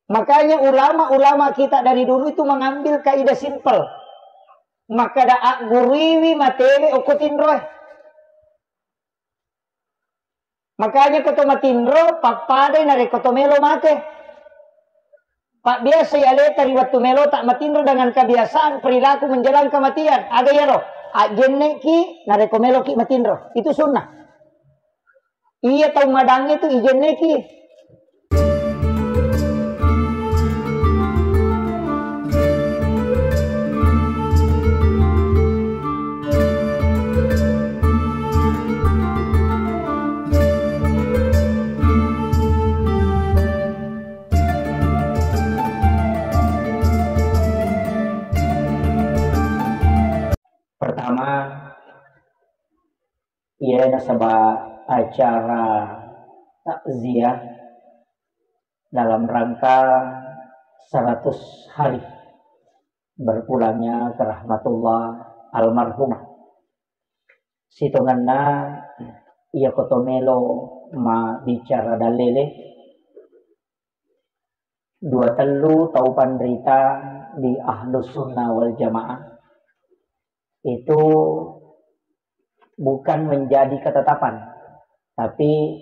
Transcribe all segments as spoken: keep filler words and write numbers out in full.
Makanya ulama-ulama kita dari dulu itu mengambil kaidah simpel. Makkeda, agguruiwi matewe okko tinroe. Makanya ko to matinro, pappadai narekko to melo mate. Pabbiasai aleta ri wettu melota matinro dengan kebiasaan perilaku menjelang kematian. Aga iyaro? Ajjenneki narekko meloki matinro. Itu sunnah. Iya tau madangnge tu ijenneki. Pertama, iya nasaba acara takziah dalam rangka seratus hari berpulangnya ke rahmatullah almarhumah. Sitongenna iya koto melo mabbicara dalele, dua tellu tau panrita di Ahlus Sunnah wal Jamaah itu bukan menjadi ketetapan, tapi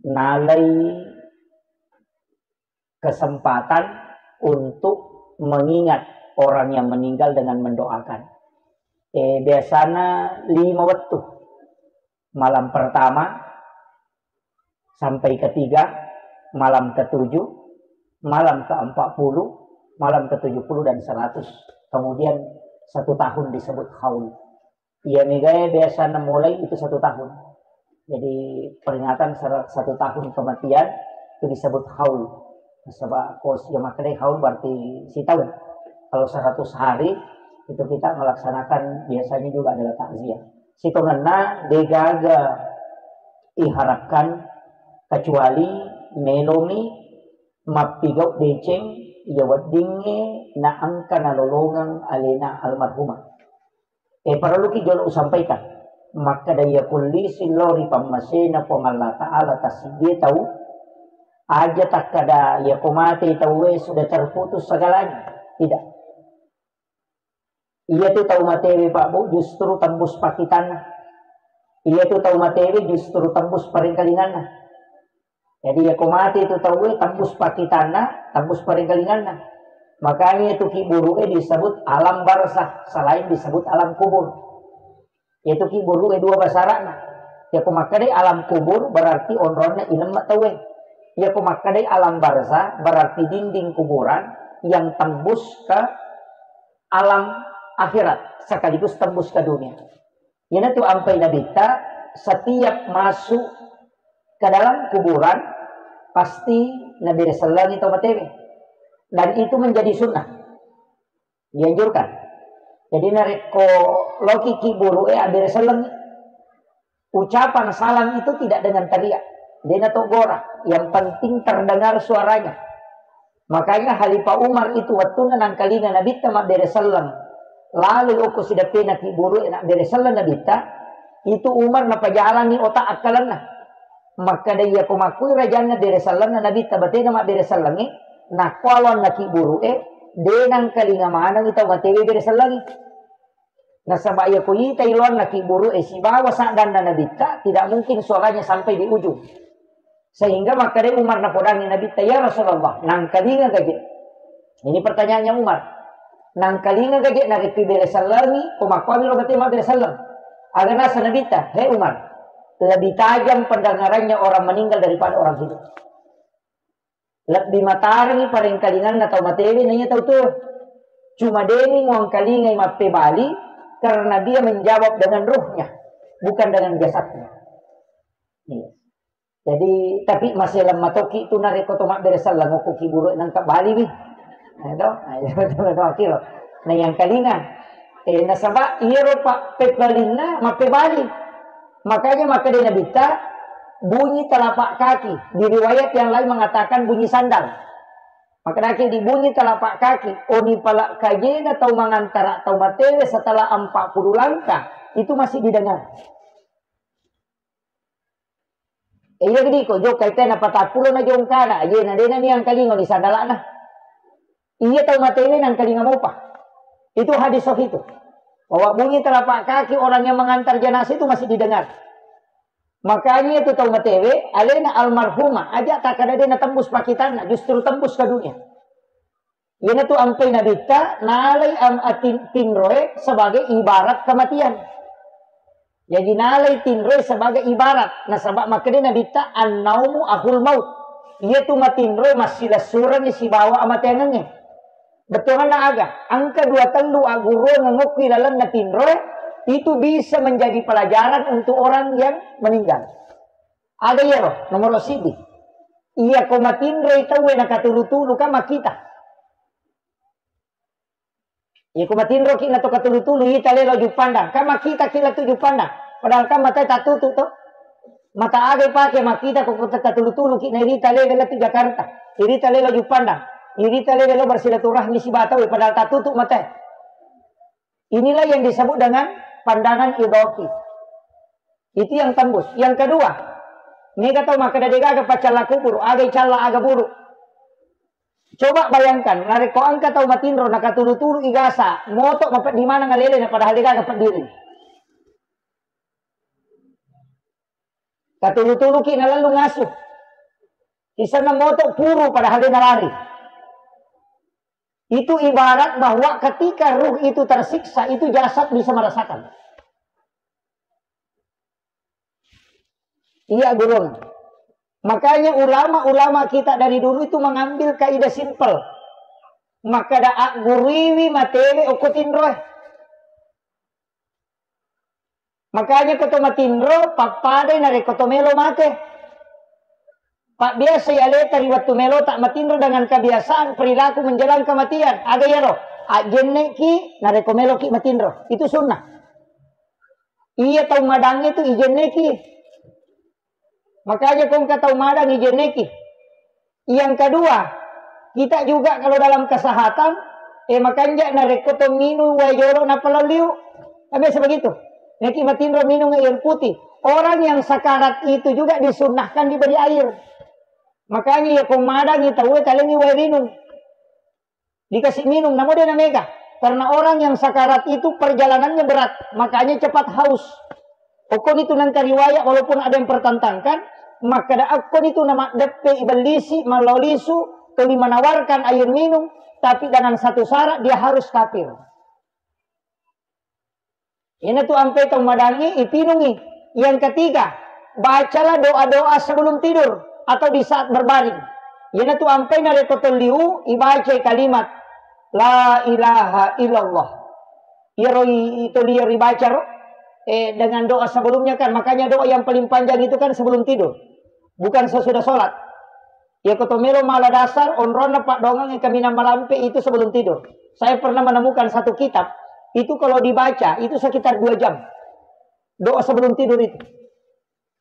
nalai kesempatan untuk mengingat orang yang meninggal dengan mendoakan. Eh, biasanya lima waktu. Malam pertama sampai ketiga, malam ketujuh, malam ke empat puluh, malam ke tujuh puluh dan seratus. Kemudian satu tahun disebut haul. Iya megae biasa mulai itu satu tahun. Jadi peringatan sera-, satu tahun kematian itu disebut haul. Sebab kos yang maknai haul berarti setahun. Kalau seratus hari itu kita melaksanakan biasanya juga adalah takziah. Sitongenna degaga iharapkan kecuali melomi mappigau deceng iya weddingnge naengka nalolongeng alena almarhumah. Eh, parelluki jolo usampaikan. Makkeda iya kullisi lao ri pammasena Puang Allah Ta'ala tassiddie tau, aja takkeda iya ko mate tauwe sudah terputus segalanya. Tidak. Iya tu tau matewe, Pak Bu, justru tembus pakitanna. Iya tu tau matewe justru tembus parengkalinganna. Jadi, iya ko mate tu tauwe, tembus pakitanna, tembus parengkalinganna. Makanya itu kiburu'e disebut alam barzah, selain disebut alam kubur. Itu kiburu'e dua basarana. Iya ko makkedai alam kubur, berarti onronna inemma tauwe. Iya ko makkedai alam barzah, berarti dinding kuburan yang tembus ke alam akhirat, sekaligus tembus ke dunia. Iyanatu ampai Nabitta, setiap masuk ke dalam kuburan, pasti nabere sellengi tau matewe. Dan itu menjadi sunnah. Dianjurkan. Jadi, narekko loki kiburu'e, abbere sellengi. Ucapan salam itu tidak dengan teriak. Dena to gora. Yang penting terdengar suaranya. Makanya Khalifah Umar itu wettunna nangkalinga Nabitta mabbere selleng, laloi okko sideppena kiburu'e nabbere selleng Nabitta, itu Umar napajalangi otak akkalenna. Makkeda, iya ko makkui rajanna bere sellenna Nabitta batena mabbere sellengnge, nakko aloanna kiburu'e, de nangkalinga manengi tau matewe bere sellengnge. Nasaba iya ko itai loanna kiburu'e sibawa saddanna Nabitta, tidak mungkin suaranya sampai di ujung. Sehingga makkedai Umar napodangi Nabitta, "Ya Rasulullah, nangkalinga gaje?" Ini pertanyaannya Umar. "Nangkalinga gaje narekko bere sellengi, ko makkuami lo bate mabbere selleng?" Aga nasa Nabitta, "He Umar, lebih tajam pendengarannya orang meninggal daripada orang hidup." Lebbi matarengngi parengkalinganna tau matewe naiya tau tuo. Cuma deni muangkalingai mappebali karena dia menjawab dengan ruhnya, bukan dengan jasadnya. Iya. Jadi, tapi maseleng matoki tu narekko to mabbere selleng okko kiburu nangka baliwi. Nah, itu, nah, itu, itu, itu, akhir. Nah, yang kalinga. Eh, nasaba iyaro pa-, pebbalinna mappebali. Makanya makkeda Nabitta, bunyi telapak kaki. Di riwayat yang lain mengatakan bunyi sandal. Makkedaki di bunyi telapak kaki, oni pala kajena tau mangantara tau matewe setelah empat puluh langkah, itu masih didengar. Iya diko, jokka ita na patappulo na jongkana, aje na dena ni angkalingo ni sandalana. Iya tau matewe nangkalinga mopa. Itu hadis sahih itu. Bahwa bunyi telapak kaki orang yang mengantar jenazah itu masih didengar. Makanya itu tau matewe, alena almarhumah, aja tak ada dena tembus pakitanna, justru tembus ke dunia. Iyanatu ampai Nabitta nalai am-, atin-, tinroe sebagai ibarat kematian. Jaji nalai tinroe sebagai ibarat. Nasaba makkeda Nabitta, "Annaumu ahul maut." Iyatu matinroe massilessurengngi sibawa amateangengnge. Bettuanna aga? Engka dua tellu agguruang ngokki lalenna tinroe, itu bisa menjadi pelajaran untuk orang yang meninggal. Aga iyaro nomoro siddi. Iyako matinroi tauwe nakatulu-tulu ka makkita. Iyako matinroki na to katulu-tulu, ita lelo Juppandang. Ka makkitaki lettu Juppandang. Padahal kan matae tatutu to. Mata aga ipake makkita ko kota katulu-tulu ki na irita lele lettu Jakarta. Irita lelo Juppandang. Irita lele lo bersilaturahmi siba tauwe padahal tatutu matae. Inilah yang disebut dengan pandangan idhafi. Itu yang tembus. Yang kedua, mega tau makkeda degaga paccalla kuburu, aga icalla aga buru. Coba bayangkan, narekko engka tau matinro nakatulu-tulu igasa, moto mapeddi maneng alele na padahal degaga peddiri. Katulu-tuluki nalellung asu. Isenna moto puru padahal de nalari. Itu ibarat bahwa ketika ruh itu tersiksa, itu jasad bisa merasakan. Iya, gurung. Makanya ulama-ulama kita dari dulu itu mengambil kaidah simpel. Makkeda agguriwi matewe okko tinroe. Makanya ko to matinro, pappadai narekko to melo mate. Pabbiasai aleta ri wettu melota matinro dengan kebiasaan perilaku menjelang kematian. Aga iyaro? Ajjenneki narekko meloki matinro. Itu sunnah. Iya tau madangnge tu ijenneki. Makanya ko engka tau madang ijenneki. Yang kedua, kita juga kalau dalam kesehatan, eh, makanja narekko to minum wae jolo nappa lao liu. Kan biasa begitu. Neki matinro minum air putih. Orang yang sakarat itu juga disunnahkan diberi air. Makanya ya ko madangi tau talengi wae rinung. Dikasih minum, namo de namega. Karena orang yang sakarat itu perjalanannya berat, makanya cepat haus. Okkoni tu nengka riwayat, walaupun ada yang pertentangkan, makkeda okkoni tu namaddeppe ibellisi, mallau lisu, tuli menawarkan air minum, tapi dengan satu syarat, dia harus kafir. Iyanatu ampe tau madangi, ipinungi. Yang ketiga, bacalah doa-doa sebelum tidur atau di saat berbaring. Iyanatu ampe narekko tolliu, ibacai kalimat la ilaha illallah. Iyaro i-, itolliu ribaca ro, eh, dengan doa sebelumnya kan. Makanya doa yang paling panjang itu kan sebelum tidur. Bukan sesudah sholat. Iya ko to melo mala dasar, onronna paddoangeng kaminang malampe itu sebelum tidur. Saya pernah menemukan satu kitab, itu kalau dibaca, itu sekitar dua jam. Doa sebelum tidur itu.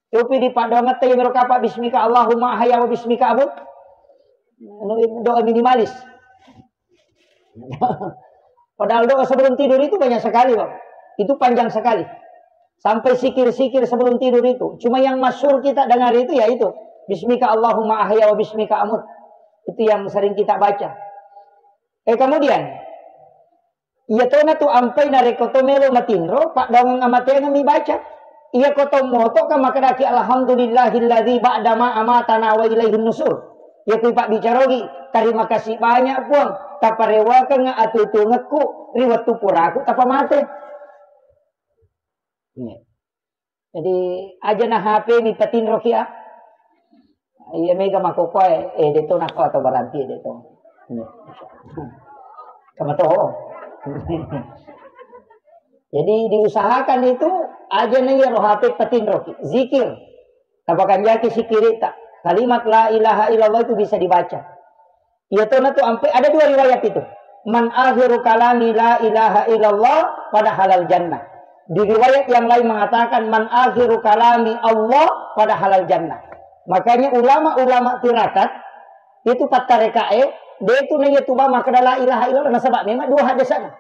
Tapi di paddoangetta iya mero kapa, "Bismika Allahumma ahya wa bismika amut." Anu, doa minimalis. Padahal doa sebelum tidur itu banyak sekali, Pak. Itu panjang sekali. Sampai sikir-sikir sebelum tidur itu. Cuma yang masyhur kita dengar itu ya itu. "Bismika Allahumma ahya wa bismika amut." Itu yang sering kita baca. Eh, kemudian, iya tona tu ampai narekko to melo matinro, paddoangeng amateangeng mi baca. Iya ko to moto ka makkadaki, "Alhamdulillahilladzi ba'dama amatana wa ilaihin nusur." Iya kui pabbicarogi, "Terima kasih banyak, Puang, taparewakeng atuo-tuongekku ri wettu puraku tapamate." Iya. Jadi, aja na H P mi patinroki, ah. Iya mega makokoe, eh, de to nako atau berarti de to. Iya. Sama to. Jadi, diusahakan itu aja na iyaro H P patinroki. Zikir. Tapakanjaki sikirita. Kalimat la ilaha illallah itu bisa dibaca. Iya tona tu ampe, ada dua riwayat itu. "Man akhiru kalami la ilaha illallah pada halal jannah." Di riwayat yang lain mengatakan, "Man akhiru kalami Allah pada halal jannah." Makanya ulama-ulama tirakat itu pattarekae, de tu naiya tuba makkada la ilaha illallah, nasaba memang dua hadis sana.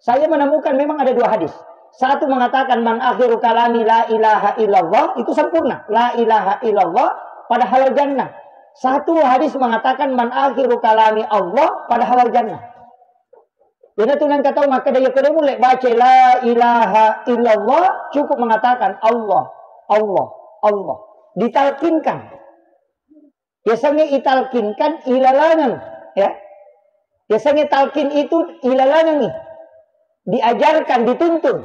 Saya menemukan memang ada dua hadis. Satu mengatakan, "Man akhiru kalami la ilaha illallah," itu sempurna. La ilaha illallah, pada halal jannah. Satu hadis mengatakan, "Man akhiru kalami Allah," pada halal jannah. Jadi tu nang kata maka dia kode mulai baca la ilaha illallah, cukup mengatakan Allah, Allah, Allah. Ditalkinkan. Biasanya italkinkan ilalangeng, ya. Biasanya talkin itu ilalangeng, diajarkan, dituntun.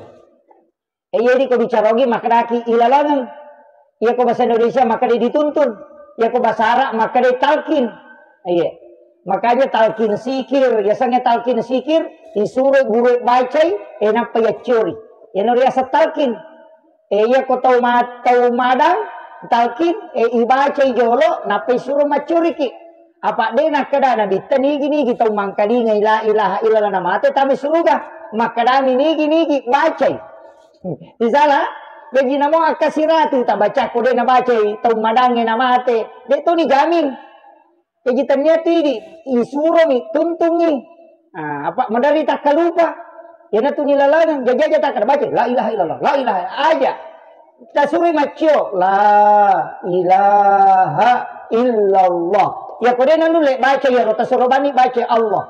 Eh, jadi ko bicara ogi makkedaki ilalangeng. Iya ko bahasa Indonesia makkeda dituntun. Iya ko bahasa Arab makkeda talkin. Iya. Makanya talkin sikir, biasanya talkin sikir, disuruh guru bacai, eh, nappa yaccori. Iya no riaseng talkin. Eh, iya ko tau ma-, tau madang, talkin, eh, ibacai jolo, nappa isuruh maccoriki. Apa de nakkeda Nabitta nigi-nigi tau mangkalingai la ilaha illallah namate tama suruga. Makkedami nigi-nigi bacai. Misalnya, jadi namo akkasiratu tabaca ko de nabacai tau madangnge namate. De to nijamin. Jadi tania tu idi, isuromi, tuntungi. Ah, apa madari takkalupa. Yana tu nilalangan, jajaja takkada baca, la ilaha illallah, la ilaha aja. Tasuri maccio, la ilaha illallah. Ya ko de nanulle baca ya, tasuro bani baca Allah.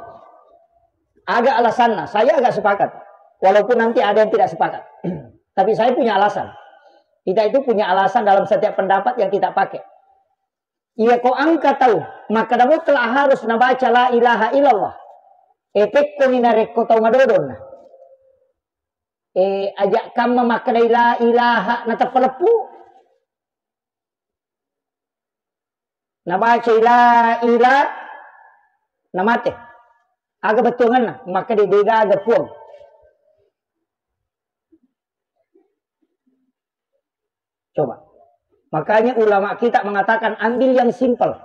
Agak alasanna, saya agak sepakat. Walaupun nanti ada yang tidak sepakat. Tapi saya punya alasan. Kita itu punya alasan dalam setiap pendapat yang kita pakai. Iya ko engka tau makkeda mutlak harus nabaca la ilaha illallah. E, pekkoni narekko tau madodonna. E, aja kamma makkeda la ilaha nateppa leppu. Nabaca la ilaha namate. Aga bettuanganna makkeda de gaga puang. Coba. Makanya ulama kita mengatakan ambil yang simpel.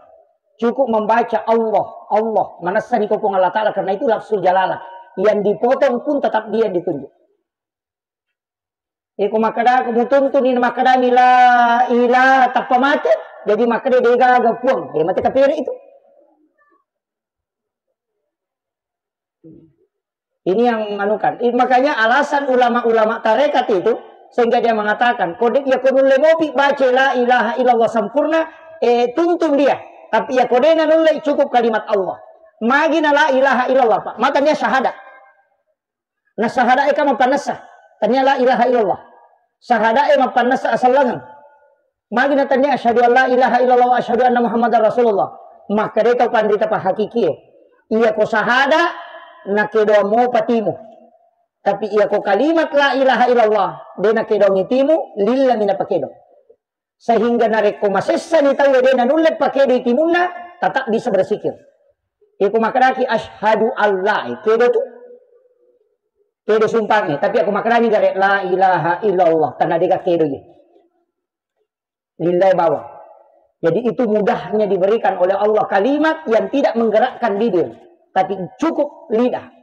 Cukup membaca Allah, Allah. Manessani ko Puang Allah Ta'ala karena itu lafzul jalalah. Yang dipotong pun tetap dia yang ditunjuk. Iko makkeda ko mutuntuni makkeda la ilaha tappa mate. Jadi makkeda de gaga puang. Ya mate kapere itu. Ini yang anukan. I-, makanya alasan ulama-ulama tarekat itu sehingga dia mengatakan, kode dia ko nulle mopi baca la ilaha illallah sempurna, eh, tuntun dia. Tapi ya kode na nulle cukup kalimat Allah. Magi na la ilaha illallah, Pak. Matanya syahadat. Na syahadat eka mapannessa. Tanya la ilaha illallah. Syahadat e mapannessa asallangeng. Magi natanya asyhadu an la ilaha illallah wa asyhadu anna Muhammadar Rasulullah. Maka de tau panrita pahakikie. Iya ko sahada na kedo mo patimu. Tapi iya ko kalimat la ilaha illallah de na kedo timu, lilla mina pakedo. Sehingga narekko masessani tau de na nulle pakedo timunna, tetap bisa bersikir. Iya ko makkadaki asyhadu alla, eh, kedo tu. Kedo sumpange, tapi aku makkadani gare la ilaha illallah, tanah dega kedo ye. Lillahi bawang. Jadi itu mudahnya diberikan oleh Allah kalimat yang tidak menggerakkan bibir, tapi cukup lidah.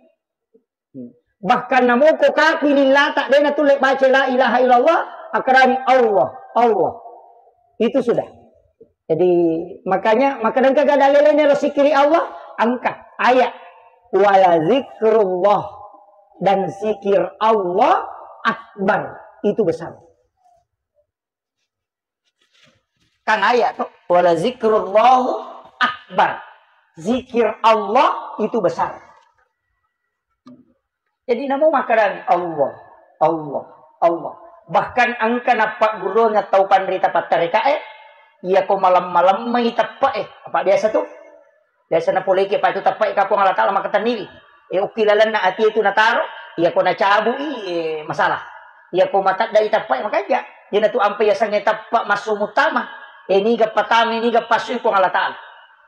Bahkan namoko kaku lillata, dena tulle baca la ilaha illallah, akrani Allah, Allah. Itu sudah. Jadi makanya, maka engka gada lelene lo sikiri Allah, angkat ayat. Wala zikrullah, dan zikir Allah akbar, itu besar. Kan ayat tuh, wala zikrullahu akbar. Zikir Allah itu besar. Jadi namo makkadani Allah, Allah, Allah. Bahkan engka nappagguruang tau panrita pattarekae, iya ko malam-malam mai teppe'e. Apa biasa tuh? Biasa napoleki pa itu teppe'e kapong Allah Ta'ala makkatenniwi. E, ukki lalenna ati itu nataro, iya ko nacabui, e, masalah. Iya ko mataddai teppe'e makanja. Iyana tu ampe yasengnge teppe massu mutama. E, niga patami, niga passui Puang Allah Ta'ala.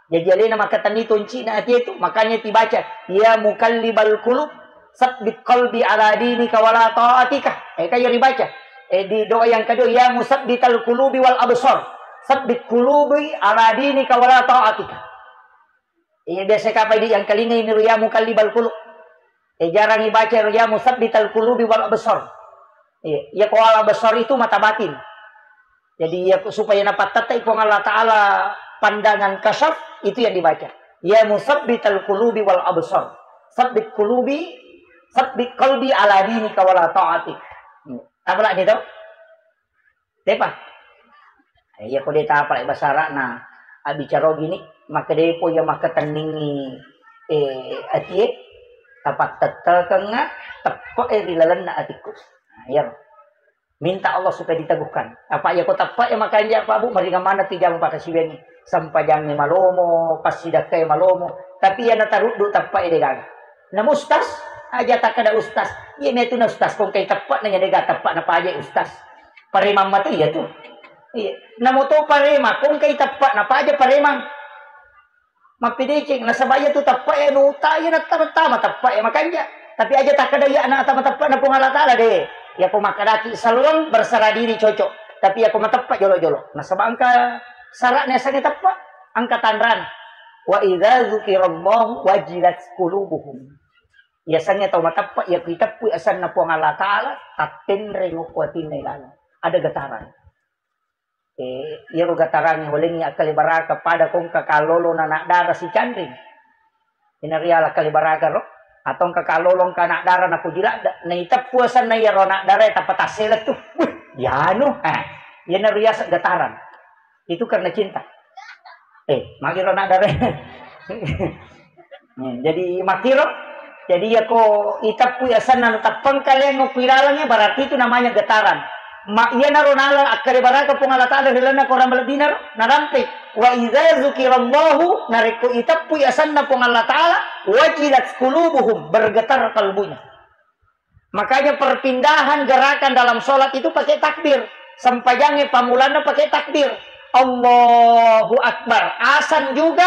Jadi alena makkatenni toncina ati itu, makanya tibaca, ya muqallibal qulub, sabbit qalbi ala dinika wala ta'atika. E, kaya ribaca. E, di doa yang kedua, ya musabbital qulubi wal absar, sabbit qulubi ala dinika wala ta'atika. Iya, biasa kapang idi yang kalinga ini ya muqallibal qulub. E, jarang ibaca ya musabbital qulubi wal absar. Iya, ya ko al absar itu mata batin. Jadi ya supaya napattettai Puang Allah Ta'ala pandangan kasyaf, itu yang dibaca. Ya musabbital qulubi wal absar. Sabbit qulubi, sabbit qalbi ala dinika wala ta'atik. Tapalani to? Depa. Iya ko de tapalai basarana, abbicara gini, maka depo iya makatenningi, eh, atie, tapattettekengnga, teppe e ri lalenna atikku. Nah, iya. Minta Allah supaya diteguhkan. Apa iya ko teppe e makanja Pak Bu, meringan mana tu jam pakasiwengi. Sempajangnge malomo, passidakkae malomo. Tapi iya nataruddu teppe e degaga. Namo ustas, aja takkada ustas. Iya metu na ustas, kongkai teppe na nyadega teppe na paja ustas. Paremang matu iya tu. Iya. Namo to paremang, kongkai teppe na paja paremang. Mappedeceng, nasaba iya tu teppe e nuta, iya nattama-tama teppe e makanja. Tapi aja takkada iya na tama teppe na Puang Allah Taala de. Iya ko makkadaki selleng berserah diri cocok. Tapi iya ko mateppe jolo-jolo. Nasaba engka syaratna yasengnge teppe, engka tanrana. Wa idza dzukirallahu wajilat qulubuhum. Yasengnge tau mateppe, iya ko iteppui asenna Puang Allah Taala, tattenreng okko atinna ilaleng. Ada getaran. Eh, iyaro getarangnge walengngi akkalebaraka pada kongka kallolo na anak dara sicanring. Ina riala akkalebaraka ro, atau engka kallolo engka anak dara napoji ladde, naiteppu asenna iyaro anak dara tappa tassele tu. Wih, yanu. Eh, iyana riaseng getaran. Itu karena cinta. Eh, magi ro anak dara. Hmm, jadi makkiro, jadi iya ko iteppui asenna teppeng kalian ko ilalengnge, berarti itu namanya getaran. Ma iyanaro nala akkalebaraka Puang Allah Taala ri lalenna Quran malebbina ro, narampe. Wa idza dzukirallahu, narekko iteppui asenna Puang Allah Taala, wajilat qulubuhum, bergetar kalbunya. Makanya perpindahan gerakan dalam sholat itu pakai takbir. Sempajangnge pammulanna pakai takbir. Allahu Akbar. Azan juga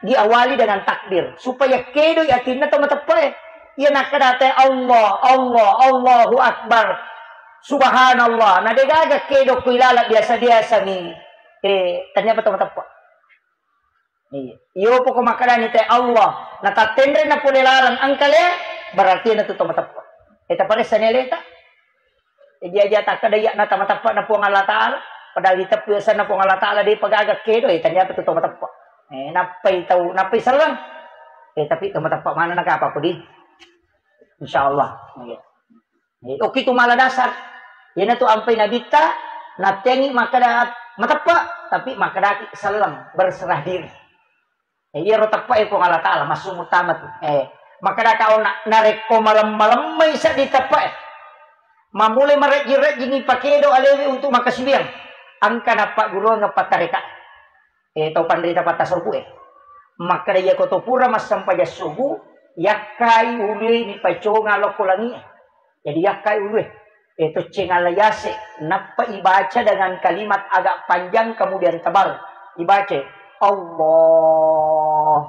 diawali dengan takbir. Supaya kedoi atinna to mateppe e. Iya nakkadate Allah, Allah, Allahu Akbar. Subhanallah. Na degaga kedo ku ilala biasa-biasa mi. Eh, tania apa to mateppe. Iya. Iyo poko makkadani te Allah, natattenre na pole laleng engka lea, berarti na tu to mateppe. Eta paressa ni aleta. Jadi aja takkada iya na tama teppe na Puang Allah Taala, padahal diteppu asenna Puang Allah Taala de pagaga kedo, eh, ternyata tu to mateppe. Eh, nappai tau, nappai selleng. Eh, tapi to mateppe mana na kapa ko di. Insyaallah. Iya. Eh, oki tu mala dasar. Iyanatu ampai nabitta, nattengi makkada mateppe, tapi makkadaki selleng, berserah diri. Eh, iyaro teppe e Puang Allah Taala, massu mutama tu. Eh, makkadaka onna, narekko malem-malemmai seddi teppe e, mamulai marejjing-rejjingi pakedo alewe untuk makkasiwiang, engka nappagguruang pattareka. Eh, tau panrita patta subuh e. Makkada iyako to pura massempajang subuh, yakkai ulue nipaconga lokko langi e. Jadi yakkai ulue. Eh, tocceng Allah yase, nappa ibaca dengan kalimat agak panjang kemudian tebal. Ibaca, Allah,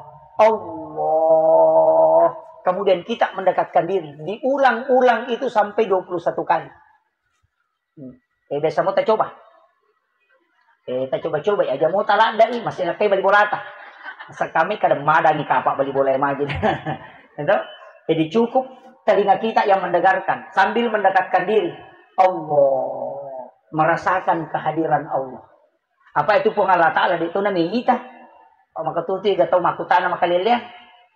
Allah. Kemudian kita mendekatkan diri. Diulang-ulang itu sampai dua puluh satu kali. Hmm. Eh, biasa mau ta coba. Eh, ta coba-coba ya, aja mau ta ladai, masih nakai bali bolata. Masa kami kadang madangi kapa bali bola yang majin. Itu. Jadi cukup telinga kita yang mendengarkan sambil mendekatkan diri. Allah, merasakan kehadiran Allah. Apa itu Puang Allah Taala di tuna mita. Maka tuti ga tau makutana makaleleang.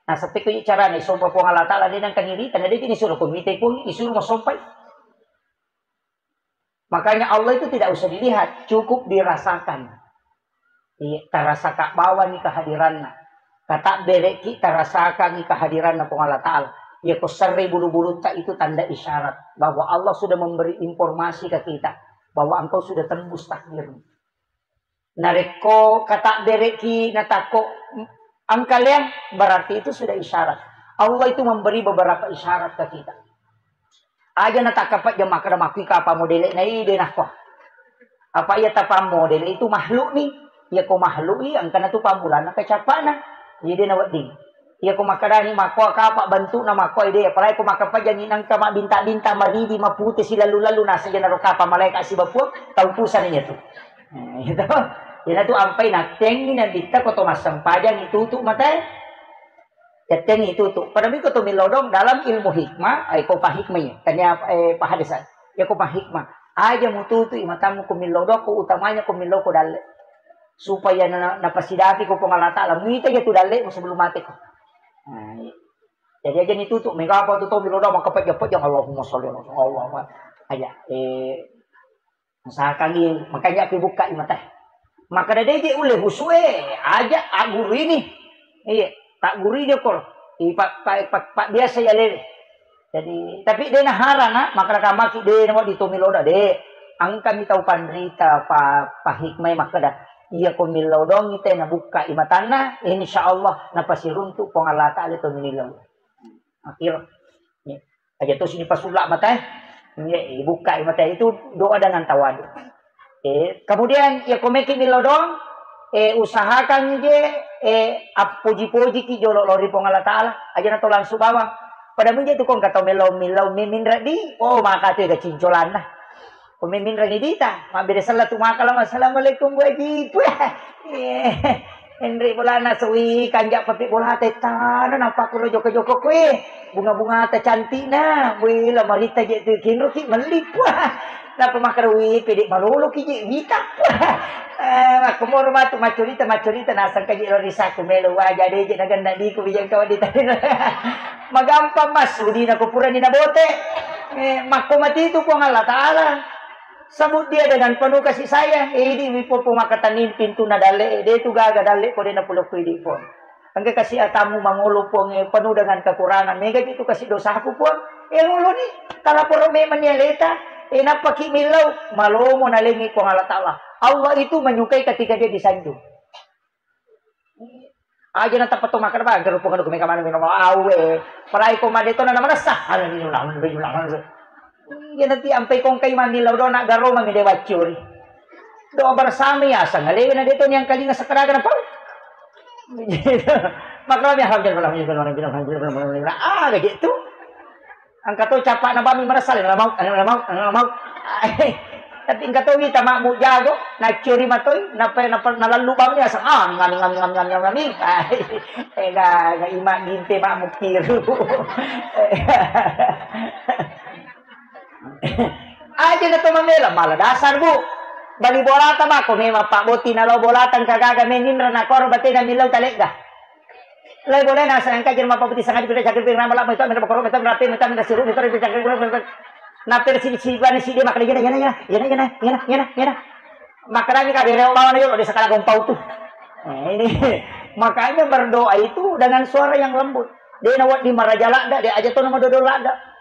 Nah, seteku carana sompa Puang Allah Taala dia nang kanirita, nah dia kini suruh komite pun disuruh mau sompai. Makanya Allah itu tidak usah dilihat, cukup dirasakan. Iya, tarasaka bawani kehadiranna. Katabbereki tarasakangi kehadiranna Puang Allah Taala. Iya, ko serre bulu-bulutta itu tanda isyarat bahwa Allah sudah memberi informasi ke kita bahwa engkau sudah tembus takdirmu. Narekko katabbereki natakko engkaleang, berarti itu sudah isyarat. Allah itu memberi beberapa isyarat ke kita. Aja natakkapajang makkada makkui kapa modele na ide nakko. Apa iya tapa modele itu makhluk ni. Iya ko makhluk i engkana tu pamulana kecappana. Ide na wedding. Iya ko makkadani makko kapa bentukna makko ide, apalagi ko makkapajangi nangka mabbinta-binta maridi mapute silalu-lalu naseng naro kapa malaika sibapuang tau pusani tu. Nah, itu. Ina tu ampai nattengi nabitta ko to massempajang itutu matae. Yattengi itutu. Pada miko to milodong dalam ilmu hikmah, ai ko pahikmah ya. Tanya eh pahadesa. Ya ko pahikmah. Aja mututu imatammu ko milodong ko utamanya ko miloko dalle. Supaya na, napasidapi ko Puang Allah Taala. Muita ja tu dalle sebelum mate ko. Nah, iya. Jadi aja ni tutu, mega apa tu tau milodong maka pejja-pejja, Allahumma sholli ala Allahumma. Aja, eh, usahakangi, makanya aku buka mata. Maka dede je ulle husue, aja aguru ini. Iya, tak guru ini kor. Pak, pak, pak, pak biasa ya lewe. Jadi, tapi de naharana, maka kamaki de nama di tomilona de. Angkami tau panrita, pa, pa hikmai makkeda. Iya ko millau dong ite nabuka imatanna, insya Allah napasiruntu Puang Allah Ta'ala to millau. Akhir. Aja terus dipasulla mata, eh. Iya, dibuka mata itu doa dengan tawadu. Eh, kemudian ya komeki millau dong, eh, usahakan je, eh, appoji-pojiki jolo lao ri Puang Allah Ta'ala. Aja na to langsung bawang. Pada menje tu kong kata millau, millau, miminra di, oh, maka tu ga cincolanna. Ko miminra ni dita, mabbere sella tu maka lao, "Assalamualaikum, Bu Haji." Puh, eh, enre bolana suwi, kanja papi bola te tana, nampak kuro joko-joko kue. Bunga-bunga te cantikna, wih, la marita je tu kinro ki melli. Puh, napa makaro wi, pede malolo ki je wita. Puh, eh, makko moro matu, macurita, macurita, nasang kaji lo risaku melo, wajah de je naganna diku bijang kawan di tadi. Magampang mas, udina ko purani nabote. Eh, makko mati tu Puang Allah Ta'ala. Sebut dia dengan penuh kasih sayang. Eh, idi mi popo makatanin pintu na dalle. Eh, de tu gaga dalle ko de na pulo ku idi pon. Engka kasih atamu mangolo Puang, eh, penuh dengan kekurangan. Mega itu kasih dosaku Puang. Eh, ngolo ni. Kalau poro memang ni aleta. Eh, napaki millau. Malomo nalengi Puang Allah Ta'ala. Allah itu menyukai ketika dia disanjung. Aja na tappa to makkeda, "Bang, ke rupa kanu mega maneng minum awe." Palai ko made to na maressa. Iya nanti ampai kongkai mami lao dona garo mami de waccuri. Doa bersama ya, asang alewe na de to yang kalinga sekeraga na pau. Makromi alhamdulillah, alhamdulillah, alhamdulillah, alhamdulillah. Ah, gitu. Engka to capa na bami maressa, la mau, la mau, la mau. Tapi engka to wita makmu jago, naccuri matoi, napa, napa, nalallu bami asang, ah, ngami, ngami, ngami, ngami, ngami. Eh, ga, ga ima ginte makmu tiru. Aja na to mamela, mala dasar, Bu. Bali bolata mako memang Pak Boti na lao bolata engka gaga meninra na koro batena millau talegga. Lai boleh nasa engka jerma paputi sangat dipilih cakil pirang malam itu ambil bakoro itu rapi itu ambil siru itu rapi cakil itu. Nape sini sini bani sini dia makan yana yana yana yana yana yana yana. Makanannya kabeh rewa bawa na yolo di sekala gompau tu. Nah, ini makanya berdoa itu dengan suara yang lembut. De na wedding maraja ladda, de aja to na madodo ladda.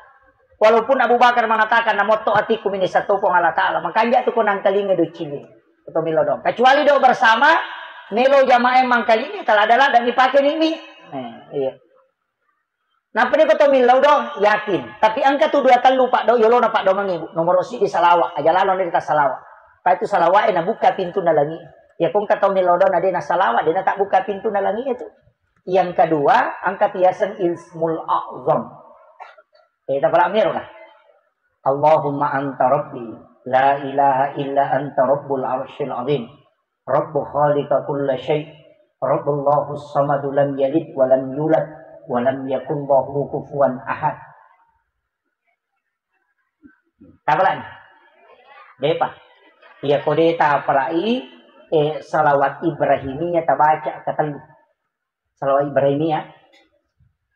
Walaupun Abu Bakar mengatakan, "Namotto atiku mini satu Puang Allah Ta'ala." Makanja tu ko nangkalinga do cili. Atau milo dong. Kecuali do bersama, melo jamaah mangkalinga, tala ada ladda ni pake ni mi. Nah, iya. Nappa ni ko to millau dong, yakin. Tapi engka tu dua tellu paddo, yolona paddoangnge, Bu. Nomoro siji salawa, aja lalo ni ta salawa. Pa itu salawa e nabuka pintu na langi. Ya ko engka to millau dong, na de na salawa, de na tak buka pintu na langi itu. Yang kedua, engka tiaseng ismul a'zam. Eh, tapala miro kah? Allahumma anta rabbi, la ilaha illa anta rabbul arsyil azim. Rabbu khaliqa kulla syai. Rabbullahu samadu lam yalid wa lam yulad wa lam yakul lahu kufuwan ahad. Tapalan? Depa. Iya ko de tapalai, eh, salawat Ibrahimiyah tabaca katellu. Salawat Ibrahimiyah.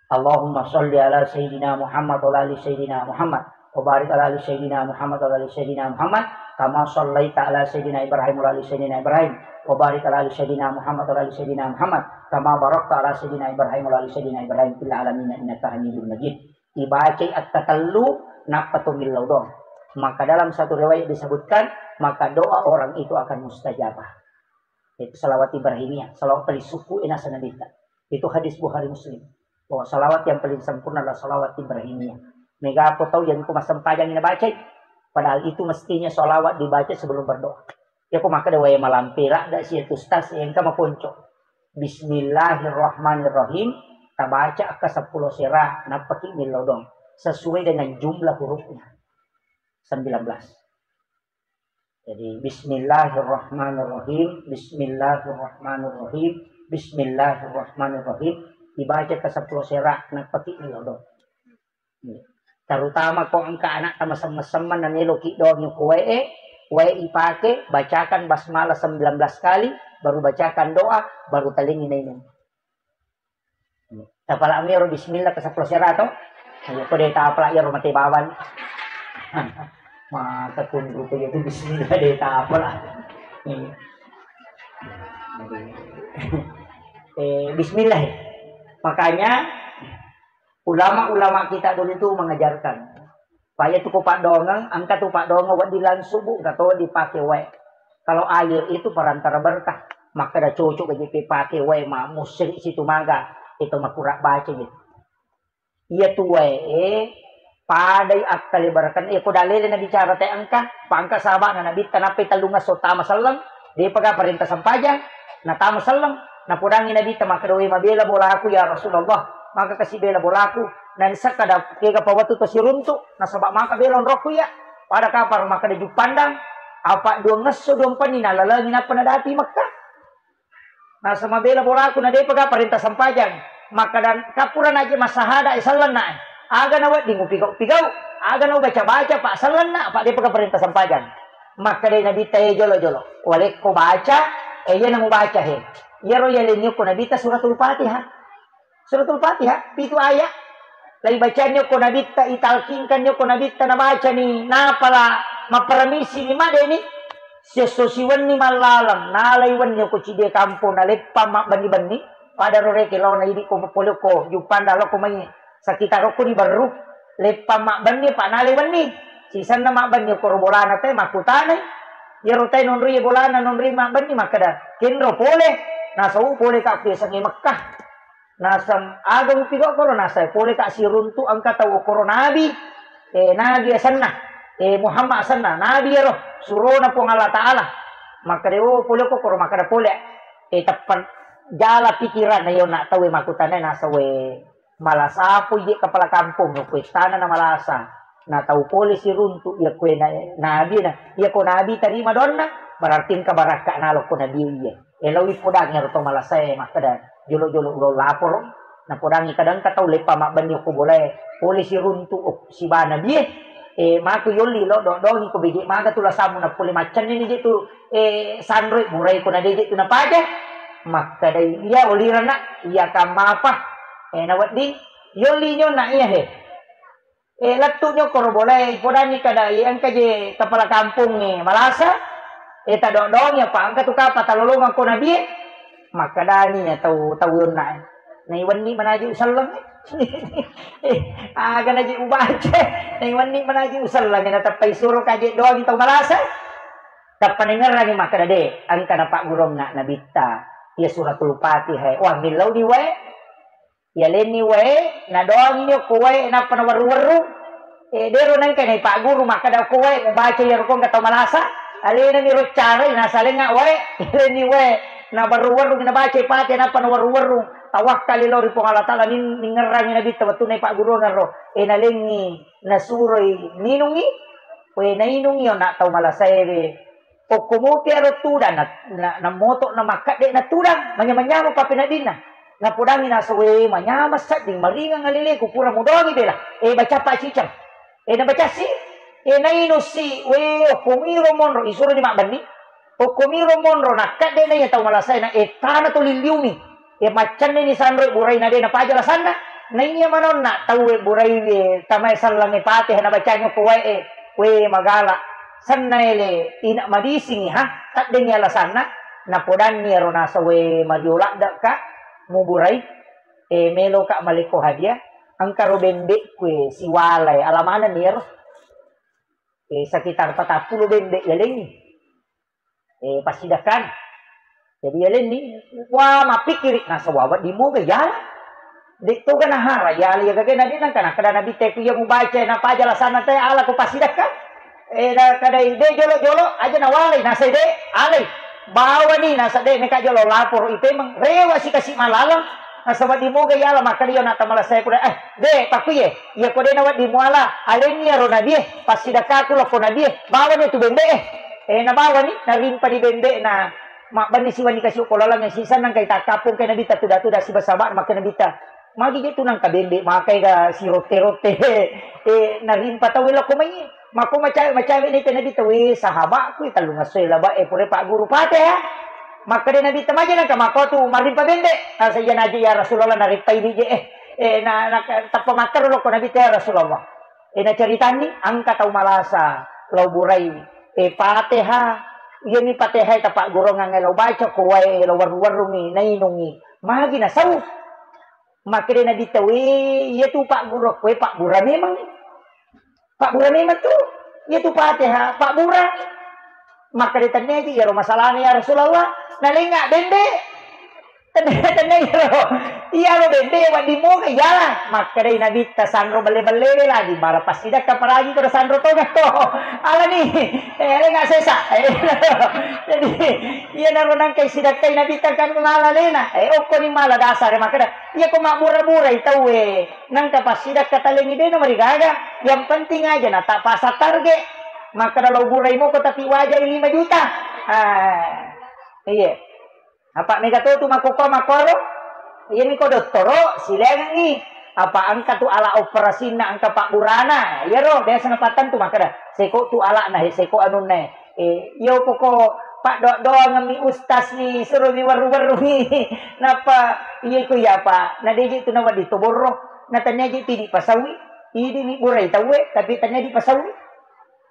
Allahumma shalli ala Sayyidina Muhammad wa ala ali Sayyidina Muhammad. Wa barik ala ali Sayyidina Muhammad wa ala ali Sayyidina Muhammad. Kama shallaita ala Sayyidina Ibrahim wa ala ali Sayyidina Ibrahim. Wa barik ala ali Sayyidina Muhammad wa ala ali Sayyidina Muhammad. Kama barakta ala Sayyidina Ibrahim wa ala ali Sayyidina Ibrahim fil alamin innaka Hamidum Majid. Ibacai akkatellu, nappa to millau dong. Maka dalam satu riwayat disebutkan, maka doa orang itu akan mustajabah. Itu salawat Ibrahimiyah, salawat paling suku ena sanadita. Itu hadis Bukhari Muslim. Bahwa salawat yang paling sempurna adalah salawat Ibrahimiyah. Mega apa tahu yang ku masempajang ini baca. Padahal itu mestinya salawat dibaca sebelum berdoa. Ya, ko makkeda wae malampe ladda si Ustaz engka makonco. Bismillahirrahmanirrahim. Tabaca akka seppulo sera, nappaki millau dong. Sesuai dengan jumlah hurufnya. Sembilan belas. Jadi, bismillahirrahmanirrahim, bismillahirrahmanirrahim, bismillahirrahmanirrahim. Dibaca ke seppulo sera, nappaki millau dong. Terutama ko engka anakta masem-masemman na meloki doang ko wae, wae ipake, bacakan basmalah sembilan belas kali, baru bacakan doa, baru talengi nainung. Tapala miro bismillah ke seppulo sera to. Ayo ko de tapala iyaro mate bawang. Maka tunduk aja tuh bismillah deh, tak apalah. Eh, bismillah. Makanya ulama-ulama kita dulu itu mengajarkan. Paya tu ko padongeng, engka tu padongeng wedding langsung bu, engka to dipake wae. Kalau air itu perantara berkah, maka dah cocok aja pake wae ma musri situ maga, itu makurang baca gitu. Iya tuwae, padai akkalebarakeng. Iya, ko dalele nabicara te engka, pa engka sahaba'na Nabitta nappai tellungesso tama selleng, depaga parenta sempajang, natama selleng, napodangi Nabitta makkeda, "We, mabela bolaku ya Rasulullah, maka kasi bela bolaku, nanisakka da kega pawatu to siruntu, nasaba maka bela onrokku iya." Pada kapang makkeda juppandang, apa duangesso duampenni nalalengi nappa nadapi Mekkah. Nasa mabela bolaku na depaga parenta sempajang. Makkeda, "Kappura naje massahada e sellenna e. Aga na wedding upigau-pigau, aga na ubaca-baca pa sellenna, pa depaga parenta sempajang." Makkeda Nabitta, "E jolo-jolo. Walekko baca, e iya namu baca he." Iyaro yalenni ko Nabitta suratul Fatihah. Suratul Fatihah, pitu ayat. Lai bacanni ko Nabitta, italkinkanni ko Nabitta nabacani, napala mapparamisi ni madeni. Siesso siwenni mallaleng, nalai wenni ko cidie kampong, naleppang mabbenni-benni. Pada ro reke laona idi ko pole ko juppanda lo ko mai. Sekitar ko di Berru, leppang mabbenni pa nalai wenni. Sisenna mabbenni ko ro bolana te makkutanai. Iyaro te nonri bolana nonri mabbenni makkeda, "Kenro pole." Nasau pole ka ku yasengnge Mekkah. Naseng aga mupigau koro, naseng pole ka siruntu engka tau koro nabi, eh, nabi asenna, eh, Muhammad asenna, nabi ero, surona Puang Allah Ta'ala. Makkeda, "Oh, pole ko koro," makkeda pole. Eh, teppa jala pikiranna yona tau e makkutana, naseng, "We, malasa po ije kepala kampung, ko istana na malasa." Na tau pole siruntu, iya ko na-, nabi na, iya ko nabi tarima doanna, berarti engka barakka nalo ko nabi iya. Eloi podangi ero to malasae makkeda, "Jolo-jolo ulo laporo." Napodangi kadang engka tau leppa mabbenni ko bolae, pole siruntu, oh, sibana bie. Eh, maku yolli lo do-, dongi ko beje maga tu lasamu na pole maccenni ni je tu, eh, sanroi burai ko na deje tu napaja. Makkeda, "Iya, olirana, iya kamma apa?" Eh, na wedding yolli nyona iya he. Eh, lettu nyo koro bolae, podanni kada, eh, engka je kepala kampung, eh, malasa, eh, tadodong ya, pa engka tu kapa talolongang ko nabie, makkedani ya tau, tau yonna, eh, "Naiwenni manaji uselleng, eh, aga naji ubaca, naiwenni manaji uselleng, eh, natappai suro kaje doang tau malasa." Tappa nengerangi makkeda, "De, engka napaggurunga nabitta, iya suratul Fatihah, eh, wah, millau ni wae." Yalenni wae, nadoangi ko wae, nappa nawerru-werru. Eh, dero nengka naipagguru makkeda ko wae, mubaca iyaro ko engka tau malasa. Alena mi ro carai, nasalenga wae. Yalenni wae, nawerru-werru, nabaca Fatihah, nappa nawerru-werru. Tawakkali lao ri Puang Allah Ta'ala, nin-, ningerrangi nabitta wettunna ipagguruangeng ro. Eh, nalengi, nasuroi minungi. Wae nainungi, onna tau malasae. Okko mopi aro tudang na, na, na moto na makkadde na tudang, manyameng-nyameng pappeneddinna. Napodangi naso, "We, manyameng sedding, maringeng aleleku, pura mudoangi bela." Eh, baca pa ciceng. Eh, na baca si, eh, nainu si, we, okko miro monro, isuro ni mabbenni. Okko miro monro, nakkadde na iya tau malasae na, eh, tana to lilliumi. Iya maccenneni sanroi buraina de napaja lasanna. Naiya manonna tauwe buraiwe tamae sallangnge Fatihah nabacangngi ko wae, we magala. Senna ele ina madisingi ha, taddengi alasanna, napodanni ero nasa we mario laddeka muburai, e, meloka malekko hadiah, engka ro bembe'ku e siwalae, ala manenni ero. E, sekitar patappulo bembe yalengngi. Eh, passidakkan. Jadi, yalenni, wa, mappikkiri, nasaba wedding moga yala. De' toga nahara, yala iya gaga nabi nangka, nakkeda nabi te ku iya mubaca, napaja lasanna te, ala ko passidakkan. Eh, nakkeda de' jolo-jolo, aja nawalai, nasai de', alai. Bawani, nasa de' meka jolo laporo ipemeng, rewa si kasi malalang, nasaba wedding moga yala, makkeda iya na tamala saya kuda, eh, de', pakkuye, iya ko de' na wedding muala, alenni aro nabie, passidakkaku lokko nabie, bawani tu bembe, eh. Eh, nabawani, narimpani bembe'na, mabbenni siwani kasi okko laleng, sisenna engkai takkappong kai nabitta tuda-tuda sibasa-ba, makkeda nabitta, "Magi je tu nangka bembe makai ga sirotte-rotte." Eh, narimpa tau lokko mai, makko macawe-macawe ni te nabitta, "We, sahabakku, tellungesso e laba e pura pagguru Fatihah." Makkeda nabitta, "Maja nangka makko tu marimpa bembe?" Nasa iya naji, "Ya Rasulullah, narimpai ni je, eh." Eh, na, na, tappa makkero lokko nabitta, "Ya Rasulullah." Eh, naceritanni, engka tau malasa. Lao burai, eh, Pateha, iyami Pateha e tapaggurungang e lao baca ko wae, lao werru-werrungi, nainungi. Magi nasau. Makkeda Nabitta, "Wé, iyatu paggurukku e pabbura memang. Pabbura memang tu. Iyatu Pateha, pabbura." Makkeda, "Tenniaji iyaro masalahna ya Rasulullah." Nalenga bembe. Tennia, tennia iyaro. Iyaro bembe wedding moga iyala. Makkedai Nabitta, "Sanro belle-bellewe lagi, bara passidakka paragi ko sanro tongakko." Alani, eh, lenga sesa. Eh, jadi, iyanaro nangka sidakkai Nabitta kan mala lena. Eh, okkoni mala dasar makkeda. Iya ko mabbura-burai tauwe, nangka passidakka talengi de namarigaga. Yang penting aja na tak pasang target. Makkeda lo burai moko tapi wajai lima juta. Ah, iya. Apa mega to tu makkokko makkoro? Iyami ko dottoro, silengengi. Apa engka tu ala operasinna, engka pabburana. Iyaro biasa napattentu makkeda, seko tu alana, he, seko anunna. Eh, iyo poko paddoa-doangemmi ustaz ni, suruh mi werru-werru ni. Nappa iya ko iya apa? Na deji tu nawedding to borro. Na tennia ji tu dipasaui. Idi mi burai tauwe, tapi tennia dipasaui.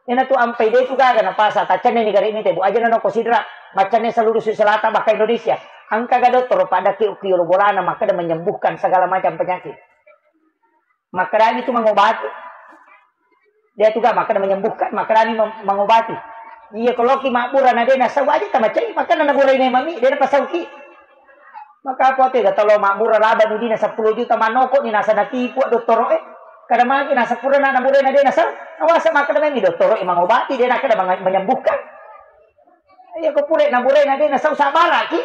Iyanatu ampai de tu gaga napasa, taccenne ni gare mite, Bu, aja nano ko sidra, maccanne seluruh Sulawesi Selatan, bahkan Indonesia. Engka ga dottoro pada ki, ki lo bolana, makkeda menyembuhkan segala macam penyakit. Makkedami tu mengobati. Dia tu ga makkeda menyembuhkan, makkedami mem-, mengobati. Iya, kalau ki mabbura na de nasau aja tamacai, makkeda naburai memang mi, de napasauki. Maka apa tu ga tolo mabbura laba ni dina seppulo juta manoko ni nasa natipu dottoro e. Kada magi nasa pura na naburai na de nasau. Awasa makkeda memang dottoro e mengobati, de nakkeda meng-, menyembuhkan. Iya ko pura naburai na de nasau sabaraki.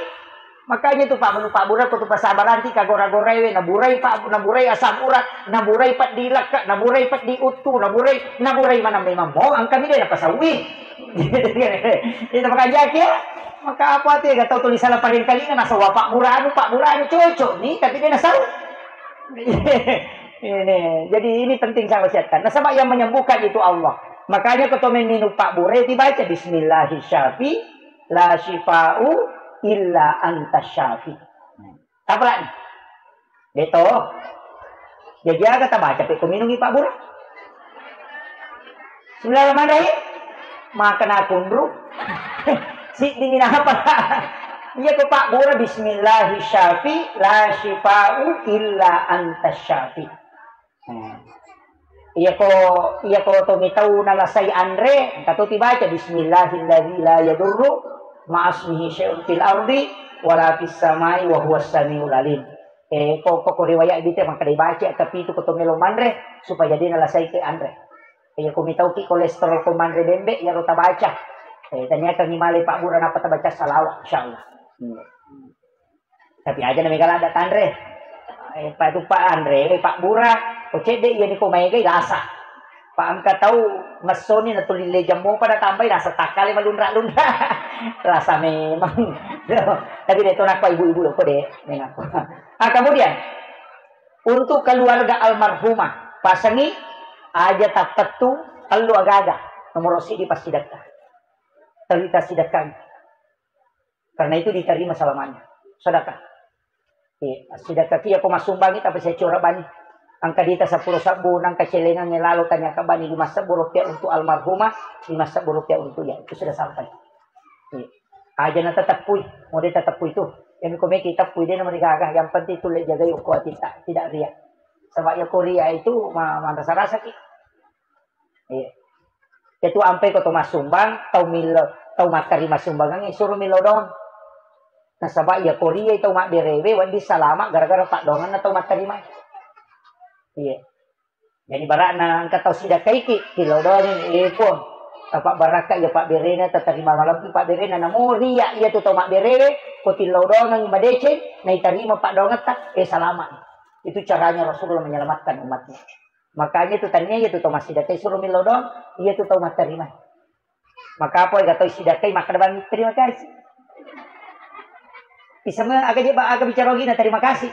Makanya tu Pak, menu Pak Bura ko tu pasabaranti ka gora-gorai we, naburai Pak, naburai asam urat, naburai peddi lekka, naburai peddi uttu, naburai, naburai mana memang mo, angka mi de napasaui. Itu makanya ya. Maka apa tu ya, gak tahu tulisan apa yang kali nasa wa Pak Bura anu, Pak Bura anu cocok ni, tapi de nasau. Ini, jadi ini penting saya wasiatkan. Nasaba yang menyembuhkan itu Allah. Makanya ketua minum Pak Bure dibaca bismillahi syafi la syifa'u illa anta syafi. Apa lagi? Beto. Jadi aga tabaca pe ko minungi Pak Bure. Bismillahirrahmanirrahim. Makan akunru. Siddingin apa? Iya ko Pak Bure bismillahi syafi la syifa'u illa anta syafi. Hmm. Iya ko, iya ko to mitau nalasai anre, engka to tibaca bismillahilladzi la yadurru ma'asmihi syai'un fil ardi wala fis samai wa huwas samiul alim. Eh, ko, ko, ko riwayat bite maka dibaca tapi itu ko to melo manre supaya dia nalasai ke anre. Iya ko mitau ki kolesterol ko manre bembe ya ro tabaca. Eh, tanya kami male Pak Bura napa tabaca salawat insyaallah. Hmm. Tapi aja na mega ladda tanre. Eh, pa tu pa anre, eh, Pak Bura, ko cedde iya ni ko maega lasa. Pa engka tau messoni na tuli lejang mopa na tambai rasa takkale malunra-lunra. Rasa memang. Tapi de to nakko ibu-ibu ko de, menakko. Ah, kemudian untuk keluarga almarhumah, pasangi aja tappettu tellu agaga. Nomor sidi passidekka. Tellu tasidekkan. Karena itu diterima selamanya. Sedekah. Iya, sedekah ki, iya ko massumbangi tapi saya curah bani. Angka dita seppulo sabbu, nangka celengan lalo tanya ke bani lima sabbu rupiah untuk almarhumah, lima sabbu rupiah untuk ya. Itu sudah sampai. Iya. Aja na tetepui, mau dia tetepui itu. Yang ko meki tepui dia nomor gagah, yang penting itu le jagai uku atita, tidak ria. Sebab ya ko ria itu ma-, manrasa-rasa ki. Iya. Itu ampai ko to massumbang, tau millo, tau mattarima sumbangan, suruh millo doang. Nasaba iya ko ria tau mabberewe, wedding salama gara-gara paddoanganna tau mattarima. Iya. Jadi barakna engka tau sidakaiki, tillo doang, eh, Puang. Apa barakka iya pabberena, tatarima malampi pabberena, namo ria iya tu tau mabberewe, ko tillo doang madeceng, naitarima paddoangatta, eh, salama. Itu caranya Rasulullah menyelamatkan umatnya. Makanya tu tania iya tu tau massidakai suro millo doang, iya tu tau mattarima. Maka apa ega tau sidakai makkeda bang terima kasih. Isame aga je ba aga bicara ogina terima kasih.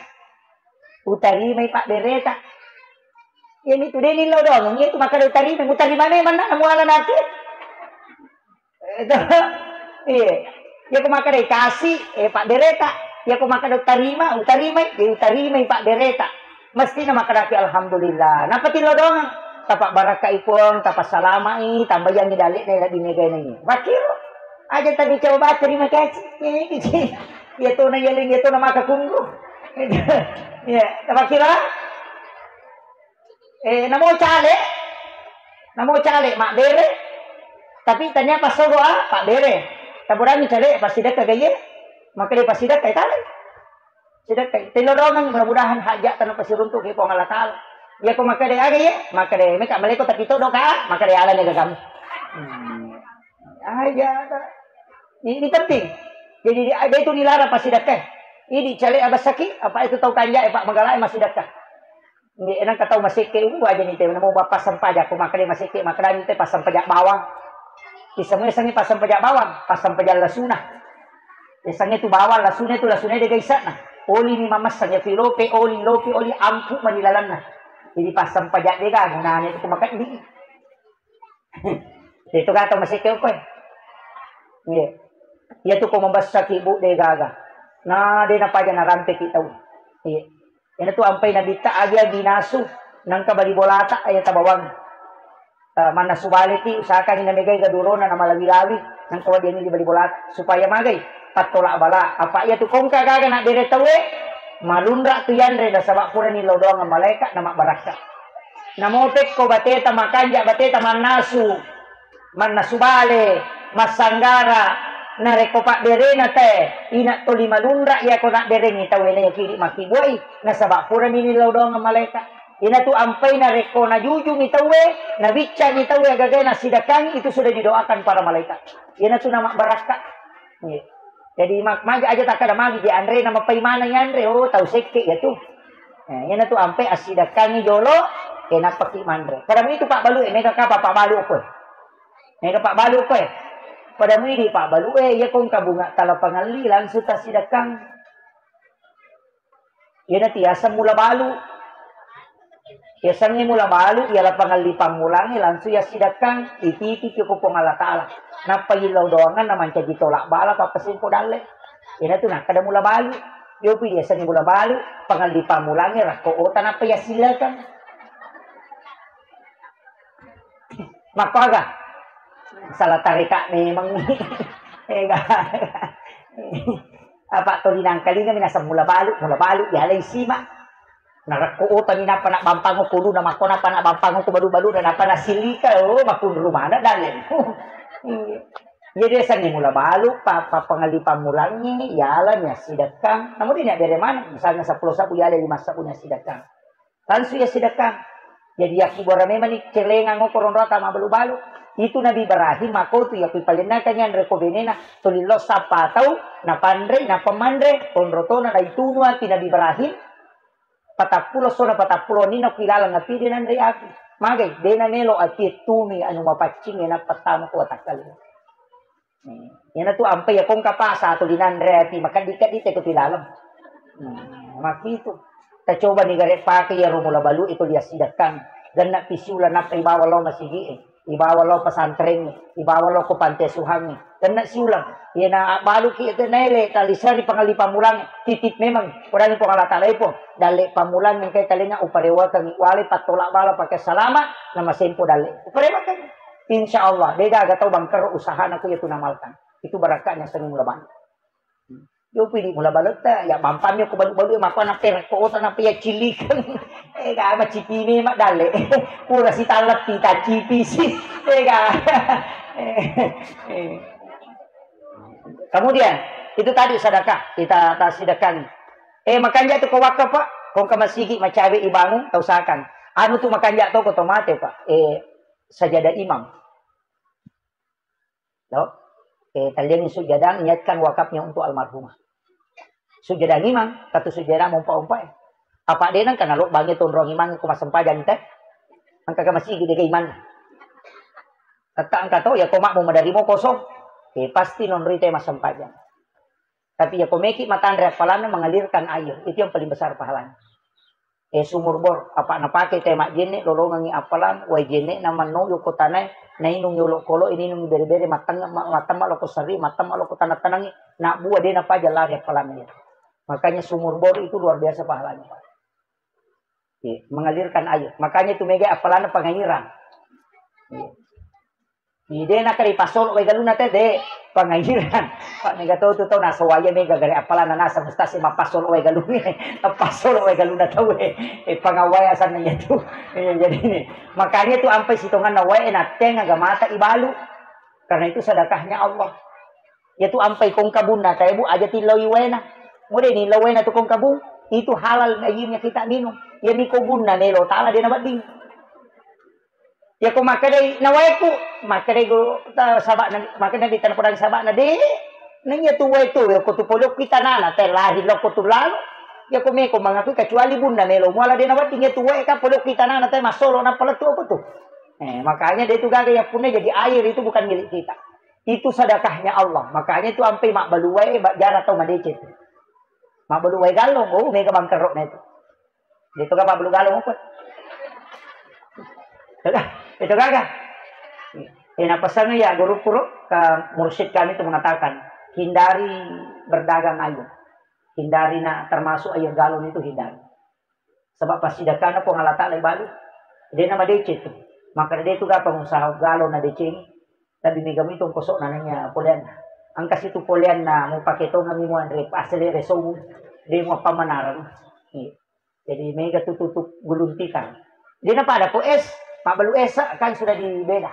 Utarimai pabbereta. Iya mi tu de nillo doang, iya tu makkeda utarima, utarima memang na muala nake. Eh, to. Iya. Iya ko makkeda kasih, eh, pabbereta. Iya ko makkeda utarima, utarimai, eh, utarimai pabbereta. Mesti na makkeda alhamdulillah. Napa tillo doang? Tapabbarakkai Puang, tapassalamai, tambayangngi dalle'na lebbi megainangngi. Makkiro, aja tadi coba terima kasih. Iya tona yeleng, iya tona maka kunggu. Iya, tapakkiro? Eh, namo cale, namo cale, mabbere. Tapi tania passogo, ah, pabbere. Taburangi cale, passidekka gaiye. Makkeda passidekka, eh, tale. Sidekkai. Telo doangeng, mudah-mudahan hajat tana pasiruntu ke Puang Allah Ta'ala. Iya ko makkeda aga iya, makkeda meka maleko tapi todo ka, makkeda alani ke kamu. Hmm. Aja ta. Ini penting. Jadi di, ada itu nilara passidekka. Ini cale abasaki, apa itu tau kanja, eh, Pak Magalai massidekka. Nggih, enang ka tau masekke, uh, aja ni te, namo bappa sempajang, ko makkeda masekke, makkeda ni te passampajang bawang. Isemua isengi passampajang bawang, passampajang lasuna. Isengnge tu bawang, lasuna tu, lasuna de gaisana. Oli ni mamassa, ya, lope oli, lope oli, ampu mani lalanna. Jadi passampajang de ga gunana itu ko makkeda ni. Itu kata masekke koe. Nggih. Iya tu ko mabessaki, Bu, de gaga. Nah, de napaja narampeki tau. Iya. Iyana tu ampai nabitta agi-agi nasu, nangka bali bolata, iya tabawang. Eh, mannasu baleti, usahakan na megai gadurona na malawi-lawi, nangka wadiangi di bali bolata, supaya magai pattola bala. Apa iya tu kongka gaga na bere tauwe, malunra tu yanre nasaba purani lao doang malaika na mabbarakka. Namo pekko bateta makanja, bateta mannasu, mannasu bale, massanggara, narekko pabberena te, ina toli malunra iya ko nabberengi tau ena yakini makkibbuai, nasaba purani lao doang malaika. Ina tu ampai narekko najujungi tauwe, nabiccani tauwe agaga nasidakkangi, itu sudah didoakan para malaikat. Ina tu nama barakka. Iya. Jadi, ma-, maga aja takkada magi di anre, na mappaimana yanre, oh, tau sekke ya tu. Eh, iyana tu ampe assidakkangi jolo, eh, nappaki manre. Pada mu itu pabbalu, eh, mega kapa pabbalu ko. Mega pabbalu ko, eh. Pada mu idi pabbalu, eh, iya kongka bunga tala pangalli langsung tassidakkang. Iyana tiaseng mula balu. Yasengnge mula balu, iya lapangalli pammulangnge langsung yassidakkang, ititiki ko Puang Allah Ta'ala. Nappa illau doanganna mancaji tolak bala, pappasempo dalle. Iyana tu nakkada mula balu. Yopi yasengnge mula balu, pangalli pammulangnge rakko ota nappa yassillekang. Makko aga? Salah tareka memang. Ega. Apa toli nangkalinga mi naseng mula balu, mula balu, yalai sima. Narekko otani nappa nabbampang ko uluna, makko nappa nabbampang ko balu-baluna, nappa nasilika, oh, makunru maneng dalle. Iya. Jadi yasengnge mula balu, pa-, pa-, pangalli pammulangngi, yala ni assidakkang. Namun ini bere maneng, misalnya seppulo sabbu, yala lima sabbu ni assidakkang. Langsung yassidakkang. Jadi yakkibbuara memang ni celengang okko ronrota mabbalu-balu. Itu Nabi Ibrahim makko tu yakku ipalennakang yanre ko benena, tolillo sappa tau, napanre, nappa manre, onrotona naitunu ati Nabi Ibrahim. Patappulo sona patappulo ni nakku ilaleng api de nanre api. Magai, de namelo api tunui anu mapaccingnge nappa tama ko watakkalinga. Hmm. Iyana tu ampai ya kongka pasa tu linanre api makaddi-kaddi te ko tu ilaleng. Hmm. Makitu. Tacoba ni gare pake ya ro mula balu itu liassidakkang. Genna pisiula nappa ibawa lo masigi e. Ibawa lo pesantren e. Ibawa lo ko pantai suhang e. Genna siulang. Iyana balu ki itu nele talisari pangalli pammulang. Titip memang. Kurang Puang Allah Ta'ala ipo. Dalle pammulang engkai talenga uparewakan wale pattola bala pake salama nama sempo dalle. Uparewakan. Insya Allah, de gaga tau bangkero usahana ku iya tu namalkan. Itu barakka'na seni mula balu. Yo pidi mula baletta, ya bampammi ko balu-balu, maka na pera ko ota na pia cilik. Eh, ga macipi memang dalle. Pura sitallepi tacipi si. Eh, ga. Eh, eh. Kemudian, itu tadi sedekah, kita tasidekahkan. Eh, makanja tu ko wakaf, Pak. Ko ke masigi macawe ibangun, tau usahakan. Anu tu makanja to ko tomate, Pak. Eh, sajadah imam. Lo, eh, talliangi sujadang, niatkan wakafnya untuk almarhumah. Sujadang imang, katu sujadang mompa-ompa, eh. Apa de nang kana lo bangi tonrong imang ko massempajang te. Engka ke masigi de ga imang. Tetta engka to, ya ko makmu maderri mo kosong. Eh, pasti nonroi te massempajang. Tapi ya ko meki matanre appalanna mengalirkan air, itu yang paling besar pahalanya. Eh, sumur bor, apa napake te majjenne, lolongengi appalang, wai jenne na manno yoko tanae, nainung yolo kolo, ininung bere-bere, mattemma, mattemma loko serri, mattemma loko tanah-tanangi, nak buah de napaja lari appalanna ya. Makanya sumur bor itu luar biasa pahalanya, Pak. Iya, mengalirkan air. Makanya itu mega appalanna pengairan. Iya. Iya, de' nakkeda passolo' wae galunna te, de', pengairan. Pak, mega to tu tau naseng wae mega gare appalanna naseng mustasi mappassolo' wae galunna. Passolo' wae galunna tau e. Eh, pangawai asanna iya tu. Iya, jadi ini. Makanya tu ampai sitonganna wae natteng agamata ibalu. Karena itu sedekahnya Allah. Iya tu ampai kongkabunna tae, Bu, aja tillau waena. Mode ni lau waena tu kongkabung, itu halal airnya kita minum. Iya mi kobunna melo tala de' nawedding. Iya ko makkedai nawaeku, makkedai go ta saba'na, makkedai di tanah podang saba'na de'. Neng iya tu wae tu, iya ko tu polokki tanana te lahir lo ko tu lalo. Iya ko meko mangakui kecuali bunna melo muala de' nawedding iya tu wae ka polokki tanana te massolo nappa lettu apa tu. Eh, makanya de' tu gaga iya punna jadi air itu bukan milik kita. Itu sedekahnya Allah. Makanya itu ampai mabbalu wae, ba-, jara tau madeceng. Mabbalu wae galung, oh, mega bangkerokna itu. De' tu gaga pabbalu galung apa? Itu gaga. Eh, napesan ya guru kuro ke mursyid kami itu mengatakan, hindari berdagang air. Hindari, nak, termasuk air galon itu hindari. Sebab passidekana Puang Allah Ta'ala ibalu. De' namadeceng tu. Maka de' tu ga pengusaha galon nadeceng. Tapi mega mi tongkoso' nananya poleanna. Engka situ poleanna mupake tongeng mi muanre asele resomu. De' muappamanareng. Iya. Jadi mega tu tutup gulung tikar. De' napada ko es, mabbalu es kan sudah dibeda.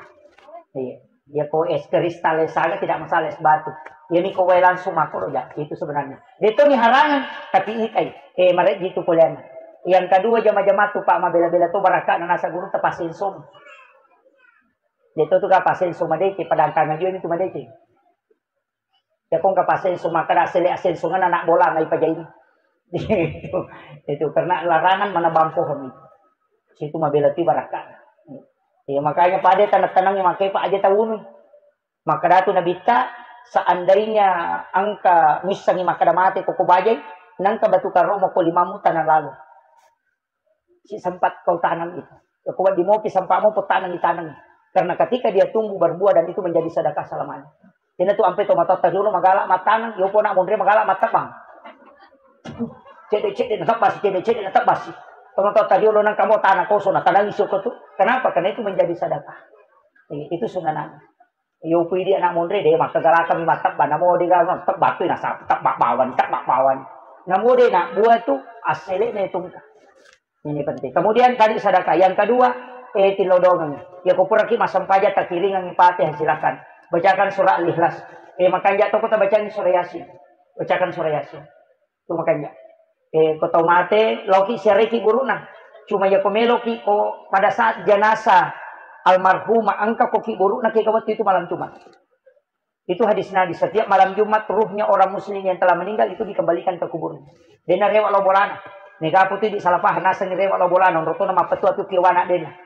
Iya. Ya ko es kristal, es aga tidak masalah, es batu. Ya ni ko wae langsung makkoro ja, itu sebenarnya. De' to ni harangan, tapi itai. Eh, mareji tu poleanna. Yang kedua jama-jama tu Pak mabela-bela tu barakka na nasa guru tepasin som. De' to tu ka pasin som madeceng, padangkang aja itu madeceng. Ya ko engka pasenso makkeda asele asenso ngana anak bola ngai pajaini. Itu, itu karena larangan manabang pohon itu. Situ mabela tu barakka. Ya makanya pada tanang-tanang yang makai pa aja taunu. Makkeda tu nabitta, seandainya engka missengi makkeda mate koko bajai, nangka batu karo moko limamu tanah lalu. Si sempat kau tanam itu. Ya, kau di mopi sempat mau tanam di tanam. Karena ketika dia tumbuh berbuah dan itu menjadi sedekah selamanya. Ini tu ampe tomatoatta riolo magala mattaneng, yo pona monre magala mattebbang. Cede-cede na tebbasi, cede-cede na tebbasi. Tomatoatta riolo nang kamu tanah kosong, na tanang iso ko tu. Kenapa? Karena itu menjadi sedekah. Eh, itu sunanana. Iyo pui di anak monre de, makkagalakang mi mattebba, namo de ga mattebba tu nasaba tebba bawang, tebba bawang. Namo de nak buah tu asele ne tungka. Ini penting. Kemudian tadi sedekah. Yang kedua, eh, tilodongeng. Ya ko puraki massempajang takiringang Fatihah silakan. Bacakan surah Al-Ikhlas. Eh, makanja toko tabacangi surah Yasin. Bacakan surah Yasin. Tu makanja. Eh, ko tau mate, loki siareki burukna. Cuma ya ko meloki ko pada saat jenazah almarhumah engka ko ki burukna ke waktu itu malam Jumat. Itu hadis Nabi, setiap malam Jumat ruhnya orang muslim yang telah meninggal itu dikembalikan ke kuburnya. Dena rewa lo bolana. Mega apa tu di salah paham naseng rewa lo bolana, onrotona mappetua tu kiwana dena.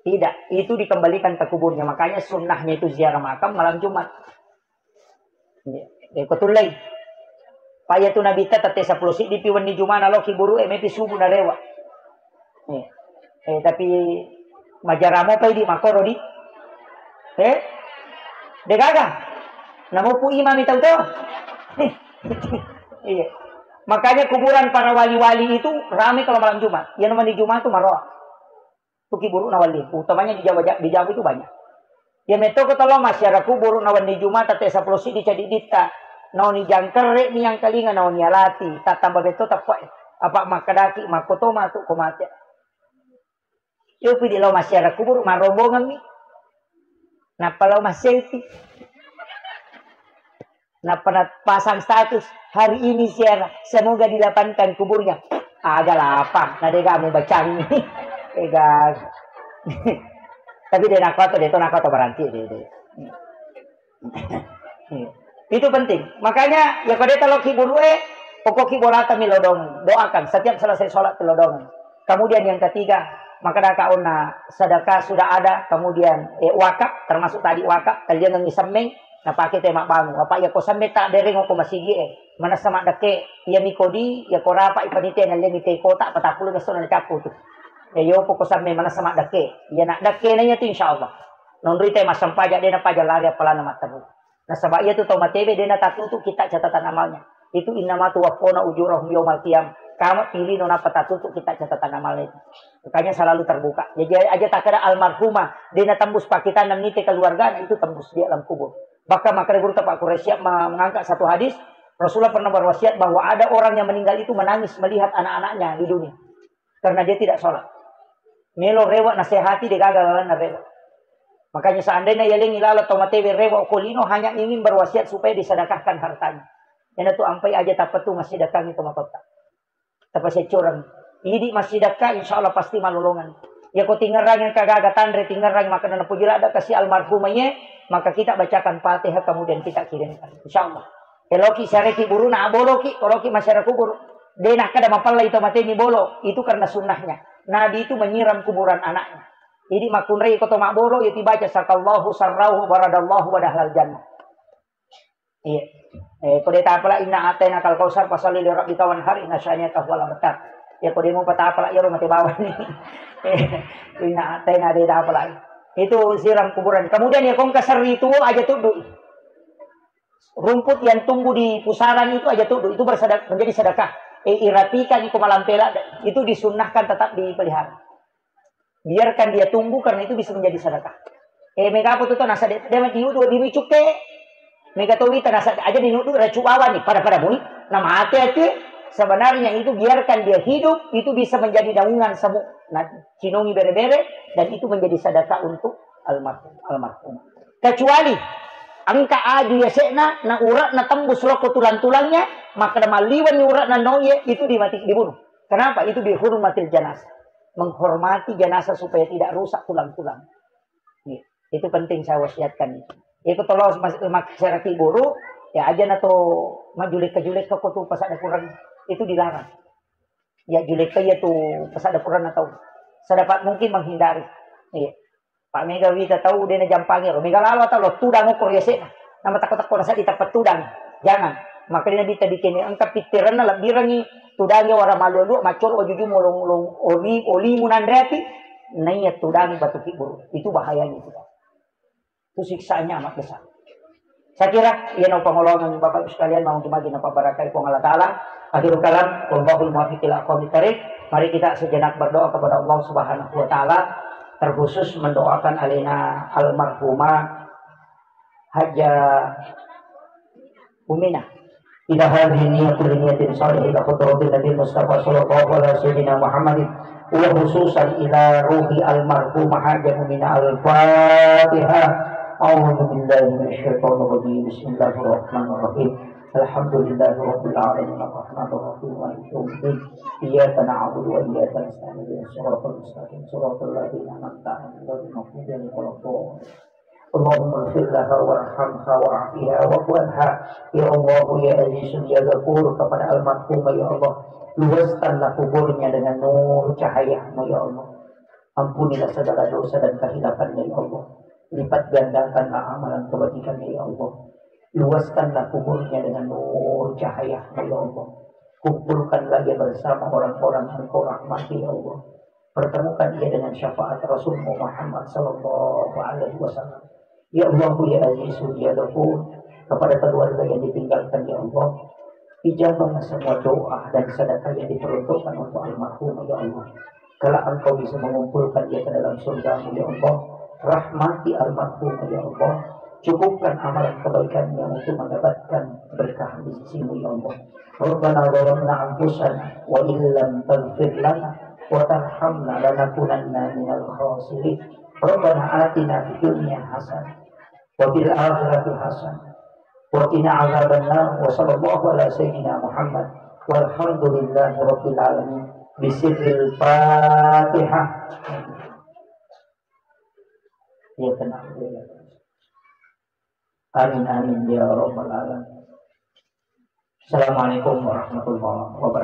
Tidak, itu dikembalikan ke kuburnya. Makanya sunnahnya itu ziarah makam malam Jumat. Iya. Eh, ko tullei. Paya tu Nabitta tette seppulo siddi pi wenni Jumana loki buru e mepi subuh narewa. Eh, eh, tapi majaramo pai di makoro di. Eh? Degaga. Namopu imami tau to. Iya. Makanya kuburan para wali-wali itu ramai kalau malam Jumat. Yang namanya Jumat itu maroa. Tuki burukna walli. Utamanya di Jawa, di Jawa itu banyak. Ya metto ko tolo masyarakat burukna wenni Jumata te seppulo siddi cadi ditta. Naoni jangkerre mi yang kalinga naoni alati. Tatamba betto tappa apa makkedaki makkoto matu ko mate. Yo pidi lao masyarakat kubur marombongan mi. Nappa lao masselfie. Nappa napasang status, "Hari ini ziarah, semoga dilapangkan kuburnya." Aga lapang, na dega mu bacangi. Ega. Tapi de nakko to, de to nakko to berarti de, de. Itu penting. Makanya ya ko de talo ki buru e, pokok ki bolata mi lodong, doakan setiap selesai sholat lodong. Kemudian yang ketiga, maka daka onna sedekah sudah ada, kemudian eh, wakaf, termasuk tadi wakaf, kalian ngi semmeng, napake te mabbangung. Apa ya ko semme ta dereng ko masigi e, manessa maddekke, iya mi kodi, ya ko rapa i panitia nallengi te kota, patappulo ngesso na cappu tu. Ya yo poko semme manessa maddekke, ya nak dekke na iya tu insyaallah. Nonroi te massempaja de napaja lari apalana matteru. Nasaba iya tu tau matebe de natatutu kita catatan amalnya. Itu innama tuwaffawna ujurahum yaumal qiyam. Tama pilih no napa tatutu kita catatan amal itu. Makanya selalu terbuka. Jadi aja tak ada almarhumah, dia tembus pakitan dan nite keluarga, itu tembus di alam kubur. Bahkan makanya guru Pak Quraisy siap me-, mengangkat satu hadis, Rasulullah pernah berwasiat bahwa ada orang yang meninggal itu menangis melihat anak-anaknya di dunia. Karena dia tidak sholat. Melo rewa nasehati de gaga lalanna rewa. Makanya seandainya yalengi lala tau matewe rewa okolino hanya ingin berwasiat supaya disedekahkan hartanya. Ena tu ampai aja tapetu masih datangi tau matotta. Tapaseccorang. Idi massidakka, insya Allah pasti malolongan. Ya ko tingerang yang kagaga tanre tingerang maka na puji lada kasi almarhumah ye, maka kita bacakan Fatihah kemudian kita kirimkan. Insya Allah. Eloki syareki buruna aboloki, koloki masyarakat kubur. Dena kada mapallai to mateni bolo, itu karena sunnahnya. Nabi itu menyiram kuburan anaknya. Jadi makunrai ko to mabolo ya dibaca sakallahu sarrahu baradallahu wadahlal jannah. Iya. Eh, ko de tapala inna atena kal kausar pasalli li rabbika wanhar inna syaniaka huwal abtar. Ya ko de mau patapala ya rumah te bawah ni. Eh, inna atena de tapala. Itu siram kuburan. Kemudian ya kongka serri itu aja tudu. Rumput yang tumbuh di pusaran itu aja tudu. Itu bersedek-, menjadi sedekah. Eh, irapikan itu malampela. Itu disunnahkan tetap dipelihara. Biarkan dia tumbuh karena itu bisa menjadi sedekah. Eh, mega apa tuh nasa de, de diudu di cuke. Mega to wita nasa aja dinudu racu bawani pada-pada mui. Nah, mati aja. Sebenarnya itu biarkan dia hidup, itu bisa menjadi daungan semu. Nah, cinongi bere-bere dan itu menjadi sedekah untuk almarhum, almarhum. Kecuali engka aju yasekna, na uratna tembus loko tulang-tulangnya, maka maliwani uratna noye itu dimati, dibunuh. Kenapa? Itu dihormatil jenazah. Menghormati jenazah supaya tidak rusak tulang-tulang. Iya. Itu penting saya wasiatkan itu. Itu tolong mas-, masyarakat buru, ya aja na to majulek-julek ke kutu pasada kurang. Itu dilarang. Ya julek ke ya tu pasada kurang atau sedapat mungkin menghindari. Iya. Pak mega wita tau de na jampangi ro. Mega lalo atau lo tudang ukur yasena. Nama takut-takut rasa di tempat tudang. Jangan. Makanya nabi tadi kene engka pikiranna lebbirangi tudangi wara malu-alu macor ojuju molong-olong oli, oli munanreati. Naiya tudangi batu kibur. Itu bahayanya itu. Itu siksanya amat besar. Saya kira iya no pangolongan Bapak Ibu sekalian mau dimagi napa barakai Puang Allah Taala. Akhirul kalam, wallahul muwaffiq ila aqwamit thariq. Mari kita sejenak berdoa kepada Allah Subhanahu wa taala, terkhusus mendoakan alena almarhumah Haja Umina. Ila hadhihi niyyatu li niyyatin shalihah ila hadratin Nabi Mustafa sallallahu alaihi wasallam Muhammadin wa khususan ila ruhi almarhumah Haja Umina. Al-Fatihah. A'udzu billahi minasyaitonir rajim. Bismillahirrahmanirrahim. Alhamdulillahi rabbil alamin. Arrahmanir rahim. Maliki yaumiddin. Iyyaka na'budu wa iyyaka nasta'in. Ihdinas siratal mustaqim. Siratal ladzina an'amta 'alaihim ghairil maghdubi 'alaihim waladdallin. Allahumma ighfir laha warhamha wa'afiha wa'fu anha. Ya Allah, ya Aziz, ya Ghafur, kepada almarhumah, ya Allah, luaskanlah kuburnya dengan nur cahayamu, ya Allah. Ampunilah segala dosa dan kehilafannya, ya Allah. Lipat gandakanlah amalan kebajikannya, ya Allah. Luaskanlah kuburnya dengan nur cahayamu, ya Allah. Kumpulkanlah ia bersama orang-orang yang Engkau rahmati, ya Allah. Pertemukan ia dengan syafaat Rasulmu Muhammad sallallahu alaihi wasallam. Ya Allah, ya Aziz, ya Ghafur, kepada keluarga yang ditinggalkan, ya Allah, ijabahlah semua doa dan sedekah yang diperuntukkan untuk almarhum, ya Allah. Kelak Engkau bisa mengumpulkan ia ke dalam surgamu, ya Allah. Rahmati almarhum, ya Allah. Cukupkan amalan kebaikannya untuk mendapatkan berkah di sisimu, ya Allah. Rabbana zalamna anfusana wa illam taghfir lana wa tarhamna lanakunanna minal khasirin. Rabbana atina fid dunya hasanah wa fil akhirati hasanah wa qina adzabannar. Wa sallallahu ala sayyidina Muhammad walhamdulillahi rabbil alamin. Bisirril Fatihah. Ya, tenang. Amin, amin, ya rabbal alamin. Assalamualaikum warahmatullahi wabarakatuh.